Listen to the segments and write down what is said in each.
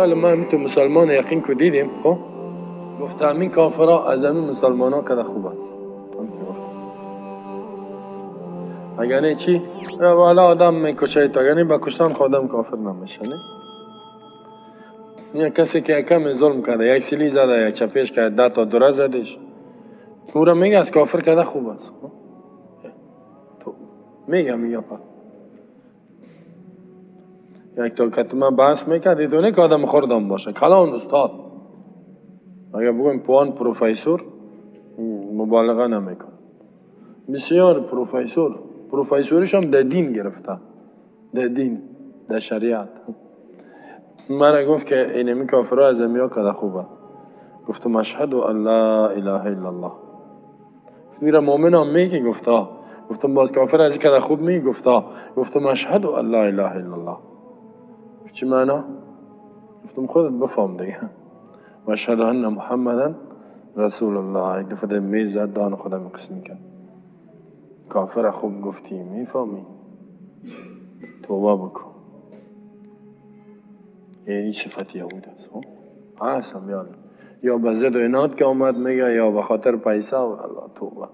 یا ما هم تو مسلمان یقین کو دیدیم، خب گفت همین کافرها از همین مسلمان ها کده خوب است. گفت اگر نه چی؟ والا آدم میکشه تا اگر نه با کشتن خودم کافر نمیشه. نه یک کسی که کم ظلم کرده، یک سیلی زده، یک چپیش کرده، 10 تا دوره زدش، او را میگه از کافر کرده خوب است. تو میگه پا یک تا کتمه بحث میکرد، ایدونه که آدم خوردم باشه، کلان استاد، اگر بگویم پوان پروفیسور مبالغه نمیکن، بسیار پروفیسور، پروفیسورش هم در دین گرفته، در دین، در شریعت. مرا گفت که اینمی کافرها از امیا کده خوبه. گفتم اشهد ان لا اله الا الله. گفت میرا مؤمن هم میگی؟ گفت ها. گفتم باز کافر از کده خوب می؟ گفت ها. گفتم اشهد ان لا اله الا الله. چی معنا؟ گفتم خودت بفهم دیگه. و اشهد ان محمدا رسول الله. یک دفعه میز زد دهان خودم قسمی کرد. کافر خوب گفتی میفهمی، توبه بکن. یعنی صفت یهود است. هستم یعنی یا به زد و عناد که آمد میگه، یا به خاطر پیسه. و الله توبه،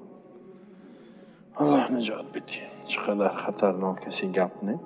الله نجات بدی. چقدر خطرناک کسی گپ نه.